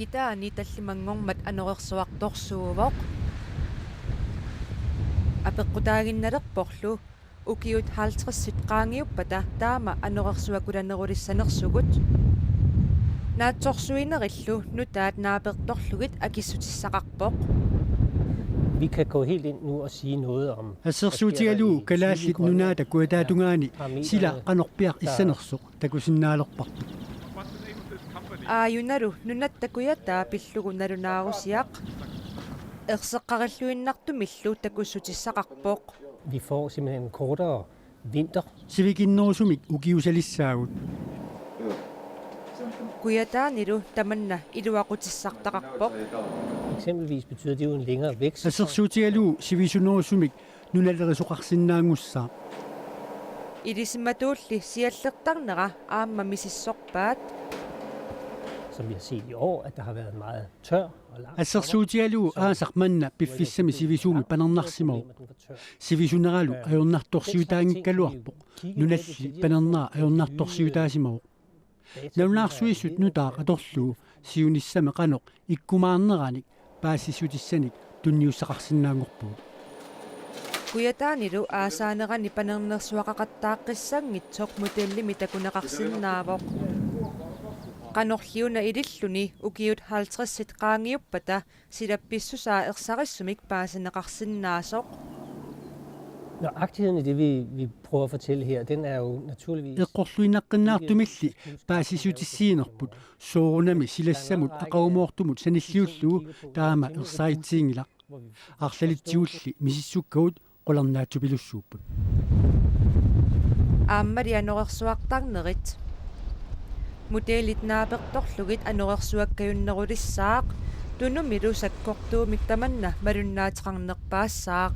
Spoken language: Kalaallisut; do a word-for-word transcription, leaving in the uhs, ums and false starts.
Itaani tallimanngormat anorersuartorsuuvoq. Apeqqutaaginnalerporlu ukiut halvtredsit qaangiuppata taama anorersuakulanerulissanersugut. Naatsorsuinerillu nutaat naapertorlugit akissutissaqarpoq. Vi kan gå helt ind nu og sige noget om... Assersuutigalugu Kalaallit Nunaata Kujataatungaani sila qanorpiaq issanersoq takusinnaalerparput. Aajunalu nunatta Kujataa pillugu nalunaarusiaq. Erseqqarilluinnartumillu takussutissaqarpoq. Vi får simpelthen en kortere vinter. Sivikinnerusumik ukiusalissaagut. Kujataanilu tamanna iluaqutissartaqarpoq. Eksempelvis betyder det jo en længere vækst. Assersuutigalugu sivisunerusumik nunalerisoqarsinnaanngussaaq. Ilisimatuulli siallertarnera aamma misissorpaat. Som vi har set i år, at der har været meget tør og lang... Assersuutigalugu aasaq manna piffissami sivisuumi panernarsimavoq. Sivisuneralu ajornartorsiutaanngikkaluarpoq, nunalli panernera ajornartorsiutaasimavoq. Nalunaarsuisut nutaaq atorlugu siunissami qanoq ikkumaarneranik paasissutissanik tunniussaqarsinnaanngorpugut. Kujataanilu aasaanerani panernersuaqaqattaaqqissanngitsoq modellimik takuneqarsinnaavoq. Qanorliuna ililluni ukiut halvtredsit qaangiuppata silap pissusaa ersarissumik paasineqarsinnaasoq. Nøjagtigheden i det, vi, vi prøver at fortælle her, den er jo naturligvis... Eqqorluinnaqqinnaartumilli paasissutissiinerput soorunami silassamut aqagumoortumut sanilliullugu taama ersaritsiginngilaq. Arlalitsigulli misissukkagut qularnaatsupilussuupput. Aammali anorersuartarnerit. Modellit naapertorlugit anorersuakkajunnerulissaaq, Tunumilu sakkortuumik tamanna malunnaateqarnerpaassaaq.